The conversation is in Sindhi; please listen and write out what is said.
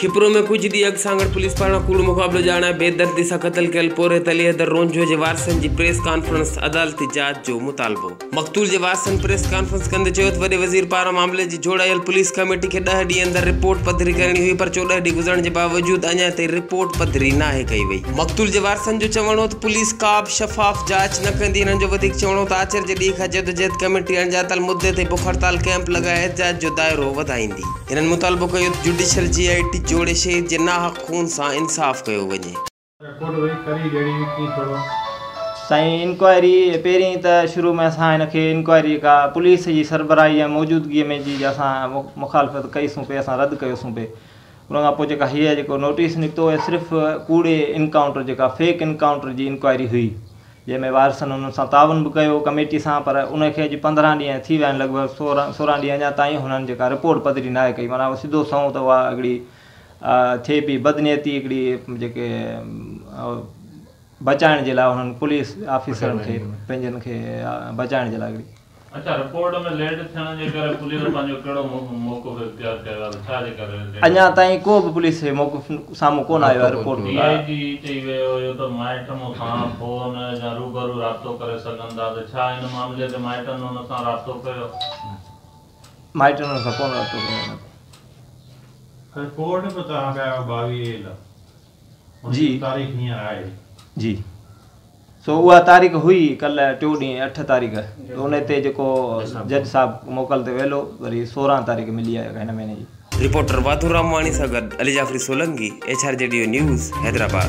کپرو ۾ ڪجهه ڏينهن اڳ سانگهڙ پوليس پاران ڪوڙو مقابلو ڄاڻائي بيدردي سان قتل ڪيل پورهيت علي حيدر رونجهو جي وارثن جي پريس ڪانفرنس، عدالتي جاچ جو مطالبو. مقتول جي وارثن پريس ڪانفرنس ڪندي چيو ته وڏي وزير پاران معاملي جي جوڙايل پوليس ڪميٽي کي 10 ڏينهن اندر رپورٽ پڌري ڪرڻي هئي پر 14 ڏينهن گذرڻ جي باوجود اڃا تائين رپورٽ پڌري ناهي ڪئي وئي. مقتول جي وارثن جو چوڻ هو ته پوليس ڪا به شفاف جاچ نه ڪندي. هنن جو وڌيڪ چوڻ هو ته آچر جي ڏينهن کان جدوجهد ڪميٽي اڻڄاتل مدي تي بک هڙتال ڪئمپ لڳائي احتجاج جو دائرو وڌائيندي. هنن مطالبو ڪيو ته جڊيشل جي آء ٽي جوڙي شهيد جي ناحق خون سان انصاف ڪيو وڃي. رڪارڊ وئي ڪري ڏيڻي ڪي ٿورو. سائين انڪوائري پهرين ته شروع ۾ اسان هن کي انڪوائري جيڪا پوليس جي سربراهي ۽ موجودگي ۾ جي اسان مخالفت ڪئي سون پئي اسان رد ڪيو سون پئي ان کان پوء جيڪا هيء جيڪو نوٽيس نڪتو اهي صرف ڪوڙي انڪائونٽر جيڪا فيڪ انڪائونٽر جي انڪوائري هئي جنهن ۾ وارثن انهن سان تعاون به ڪيو ڪميٽي سان پر ان کي اڄ 15 ڏينهن ٿي ويا آهن لڳ ڀڳ 16 ڏينهن اڃا تائين هنن جيڪا رپورٽ پڌري ناهي ڪئي معنيٰ سڌو سنئون ته اها هڪڙي ٿئي پئي بدنيتي هڪڙي جيڪي بچائڻ جي لاء انهن پوليس آفيسرن کي پنهنجن کي بچائڻ جي لاء هڪڙي. اڇا رپورٽ ۾ ليٽ ٿيڻ جي ڪري پوليس پنهنجو ڪهڙو موقف اختيار ڪيو آهي ته ڇا جي ڪري ليٽ اڃا تائين ڪو به پوليس جو موقف سامهون ڪونه آيو آهي رپورٽ ڊي I جي چئي ويو هيو ته مائٽ مون سان فون يا روبرو رابطو ڪري سگهن ٿا ته ڇا ان معاملي تي مائٽن ان سان رابطو ڪيو؟ مائٽن ان سان ڪونه رابطو ڪيو اڃا تائين. ڪورٽ به توهان پيا آهيو 22 ايل ان جي تاريخ هينئر آهي. جي سو اها تاريخ هئي ڪلهه ٽيون ڏينهن 8 تاريخ ته ان تي جيڪو جج صاحب موڪل تي ويل هو وري 16 تاريخ ملي آهي هن مهيني جي. رپورٽر واڌو رامواڻي سان گڏ Ali Jafri Solangi, H R G D O news, Hyderabad.